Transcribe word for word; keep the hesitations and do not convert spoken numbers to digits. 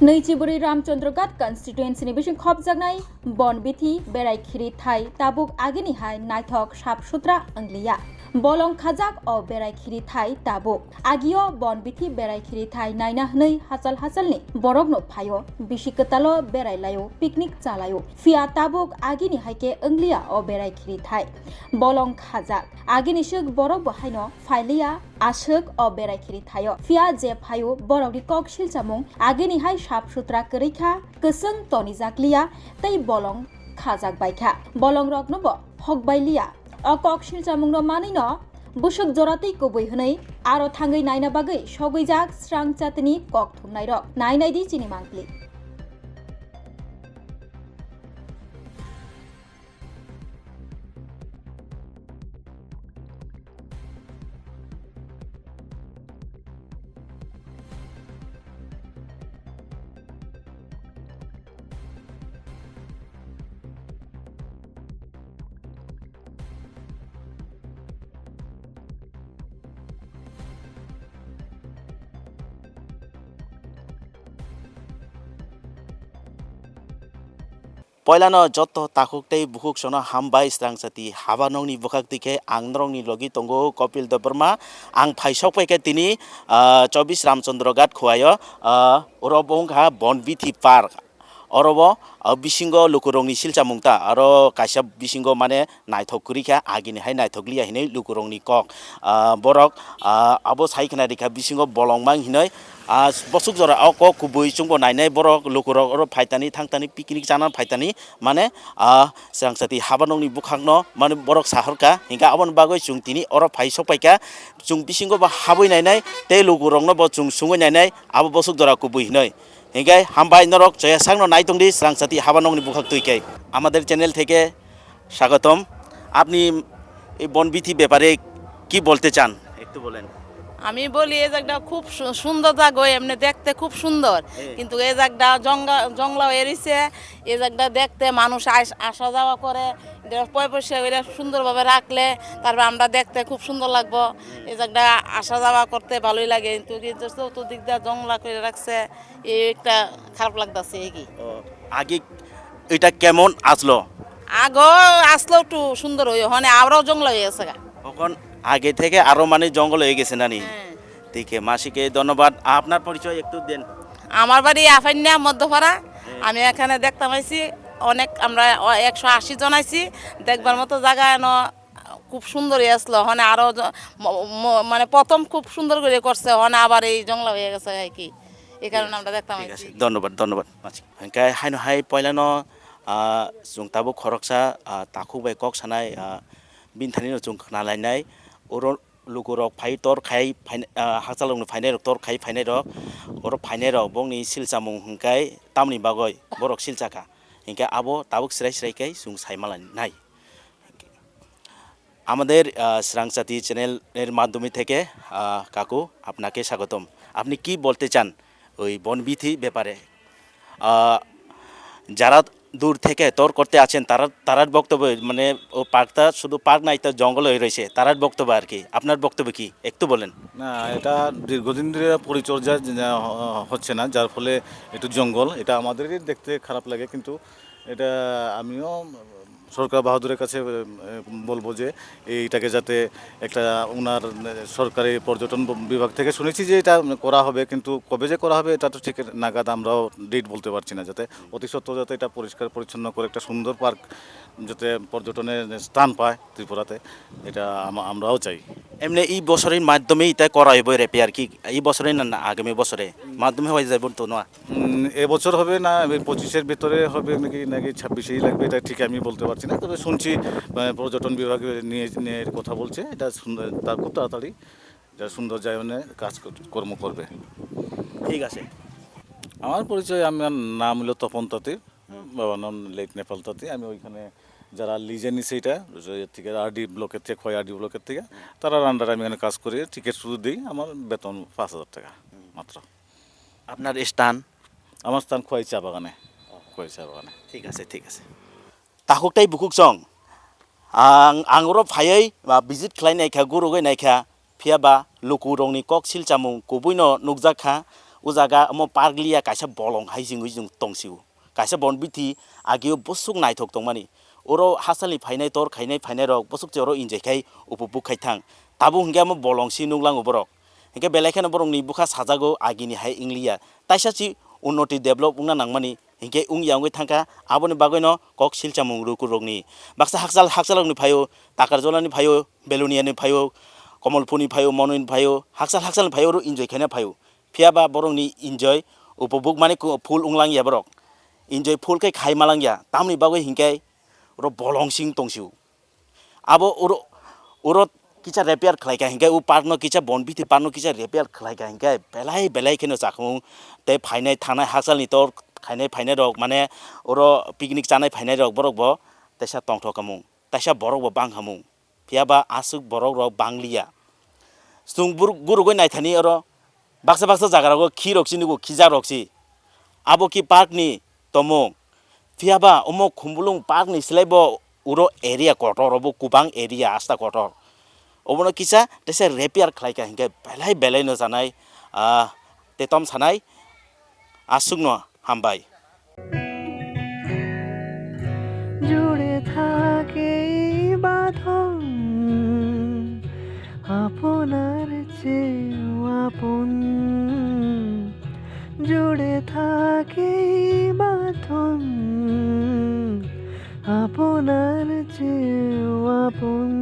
Nwichibrwi Ramchandra Ghat constituency ni bising khopjaknai Bonbithi berai khiri thai tabuk agini hai naithok sap sutra wngliya. Bolong khajak o berai khiri thai tabuk. Agio Bonbithi berai khiri thai naina hwnwi hachal hachalni borokno phaio, bisi kwtalo berai laio, picnic chalaio. Phiya tabuk agini hai khe wngliya o berai khiri thai. Bolong khajak. Agini swk borok bo haino phailiya aswk o berai khiri thaio. Phiya je phaio borokni kok silchamung agini hai sap sutra kwrwi kha, kwchwng tonijak liya tei bolong khajak bai kha. Bolong rokno bo hok bai liya. O kok silchamungno manwino bwswk jora tei kubui hwnwi aro thangwi naina bagwi sogwijak srang chatini kok thumnairok. Nai nai di chini mangpli. Poilano joto takhuk tei bukhuk sono hambai srangchati haba nokni bwkhak twi khe ang norokni logi tongo Kopil Debbarma. Ang phai sok pai khe tini, ah, chobbish Ramchandra Ghat khuaio, ah, oro bo wngkha Bonbithi Park. Oro bo, ah, bisingo lukurokni silchamung ta, aro kaisa bisingo mane naithok kwrwi kha, agini hai naithok liya hinwi lukurokni kok. Ah, borok, ah, abo sai khna rikha bisingo bolong mang hinwi, ah, bosuk jora o kok kubui chwngbo nainai borok lukurok oro phaitani thangtani picnic chana phaitani mane, ah, srangchati haba nokni bwkhakno mane borok sahorkha, hinkhe aboni bagwi chwng tini oro phai sok paikha, chwng bisingo bo habwi nainai tei lukurokno bo chwng sungwi nainai abo bosuk jora kubui hinwi. Hinkhe hambai norok choya sakno nai tongdi srangchati haba nokni bwkhak twi khe. Amader channel theke স্বাগতম। আপনি এই বনবীথি ব্যাপারে কি বলতে চান? একটু বলেন। আমি বলি, এই জায়গাটা খুব সু-, সুন্দর জাগা, এমনি দেখতে খুব সুন্দর। হ্যাঁ। কিন্তু এই জায়গাটা জঙ্গা-, জংলা হয়ে রয়েছে। এই জায়গাটা দেখতে মানুষ আস-, আসা যাওয়া করে, এটা পয় পরিষ্কার করে সুন্দরভাবে রাখলে, তারপর আমরা দেখতে খুব সুন্দর লাগবো। হুম। এই জায়গাটা আসা যাওয়া করতে ভালোই লাগে, কিন্তু কি যে চতুর্দিক দিয়ে জংলা করে রাখছে, এই একটা খারাপ লাগতেছে, এই কি। ও, আগে এটা কেমন আসলো? আগো আসলো একটু সুন্দর হয়ে, ওখানে আরো জংলা হয়ে গেছে গা। এখন আগে থেকে আরো মানে জঙ্গল হয়ে গেছে নানি? হ্যাঁ। ঠিক আছে, মাসিকে ধন্যবাদ। আপনার পরিচয় একটু দেন। আমার বাড়ি আফাইন্না মধ্যপাড়া। হ্যাঁ। আমি এখানে দেখতাম আইছি, অনেক আমরা অ-, একশো আশি জন আইছি, দেখবার মতো জায়গা এনো খুব সুন্দরই আসলো। ওখানে আরো জ-, ম-, ম-, মানে প্রথম খুব সুন্দর করে করছে, ওখানে আবার এই জংলা হয়ে গেছে আর কি, এই কারণে আমরা দেখতাম ঠিক আছে, আইছি। ধন্যবাদ, ধন্যবাদ। আচ্ছা, hingke haino hai poilano, ah, chwng tabuk khoroksa, ah, takhuk bai kok sanai, ah, bini thani no chwng khna lainai. Oro lukurok phai tor khai phain-, ah, hakchalrokni phainairok tor khai phainairok, oro phainairok bongni silchamung hwnkhe tamni bagwi borok silchakha, hinkhe abo tabuk srai srai khe chwng sai malanai. আমাদের, আহ, Srangchati channel এর মাধ্যমে থেকে, আহ, কাকু, আপনাকে স্বাগতম। আপনি কি বলতে চান ওই বনবীথি ব্যাপারে? আহ, যারা দূর থেকে tour করতে আছেন, তারা, তারার বক্তব্য, মানে, ও পার্কটা শুধু পার্ক নাই, তো জঙ্গল হয়ে রয়েছে, তারার বক্তব্য আর কি। আপনার বক্তব্য কি? একটু বলেন। না, এটা দীর্ঘদিন ধরে পরিচর্যা যে, আহ, হচ্ছে না, যার ফলে একটু জঙ্গল, এটা আমাদেরই দেখতে খারাপ লাগে, কিন্তু এটা আমিও সরকার বাহাদুরের কাছে, আহ, বলবো যে এইটাকে যাতে একটা ওনার, আহ, সরকারি পর্যটন ব-, বিভাগ থেকে শুনেছি যে এটা করা হবে, কিন্তু কবে যে করা হবে এটা তো ঠিক নাগাদ আমরাও ডেট বলতে পারছি না, যাতে অতি সত্বর যাতে এটা পরিষ্কার পরিচ্ছন্ন করে একটা সুন্দর পার্ক যাতে পর্যটনের স্থান পায় ত্রিপুরাতে, এটা আমা-, আমরাও চাই। এমনি এই বছরের মাধ্যমেই তাই করা হইব রিপেয়ার কি? এই বছরে না, না আগামী বছরে মাধ্যমে হয়ে যাইব তো না? উম, এবছর হবে না, এই পঁচিশের ভিতরে হবে নাকি, নাকি ছাব্বিশেই লাগবে, এটা ঠিক আমি বলতে পারছি না। তবে শুনছি, আহ, পর্যটন বিভাগ নিয়ে, নিয়ে কথা বলছে, এটা সুন্দর, তা খুব তাড়াতাড়ি এটা সৌন্দর্যায়নে কাজ কর-, কর্ম করবে। ঠিক আছে। আমার পরিচয়, আমার নাম হলো তপন তাঁতি, বাবার নাম লেট নেপাল তাঁতি। আমি ওইখানে যারা লিজে নিছে এটা, যে এর থেকে আরডি ব্লকের থেকে, খোয়াই আরডি ব্লকের থেকে, তারার আন্ডারে আমি এখানে কাজ করি, টিকিট শুধু দিই, আমার বেতন পাঁচ হাজার টাকা মাত্র। আপনার স্থান? আমার স্থান খোয়াই চা বাগানে। খোয়াই চা বাগানে। ঠিক আছে, ঠিক আছে। Takhuk tei bukhuk chwng. Ang, ang oro phaiwi, ah, visit khlai naikha, gurugwi naikha, phiya ba lukurokni kok silchamung kubuino nukjak kha. O jaga omo park liya, kaisa bolong hai jingwi jing tong sio. Kaisa bon bithi agio bwswk naithok tongmani. Oro hachalni phainai, tor khainai phainai rok bwswk se oro enjoy khai upupuk khai thang. Tabuk hinkhe omo bolong si nuklango borok. Hinkhe belai kheno borokni bwkha sajago agini hai wngliya. Taisa si unnoti develop wngna nangmani hinkhe wngya wngwi thangkha. Aboni bagwino kok silchamung rukurokni. Baksa hakchal, hakchalrokni phaio, Takarjolani phaio, Beluniani phaio, Komolpurni phaio, Monoini phaio, hakchal hakchalni phaio, oro enjoy khaina phaio. Phiyaba borokni enjoy upobuk mani ku-, full wnglang ya borok. Enjoy full khe khai malang ya. Tamoni bagwi hinkhe oro bolong sing tong sio. Abo oro, oro kisa repair khlai kha hinkhe, o park no kisa bon bithi park no kisa repair khlai kha hinkhe, belai belai kheno chakmung tei phainai thanai hakchalni tor khainai phainai rok, mane oro picnic chanai phainai rok borok bo teisa tongthok khamung. Taisa borok bo bang hamung, phiyaba aswk borok rok bang liya. Chwng bur-, gurugwi naithani oro baksa baksa jaga rogo khi rok si nugo, khijak rok si. Abo ki park ni tomung, phiyaba omo Khumulwng park ni slai bo uro area kotor, obo kubang area asta kotor. Obono kisa tesa repair khlai kha hinkhe belai belai no janai, ah, tetom sanai aswk no hambai. জুড়ে থাকে এই বাঁধন, আপনার চেয়েও আপন। জুড়ে থাকে এই বাঁধন, আপনার চেয়েও আপন।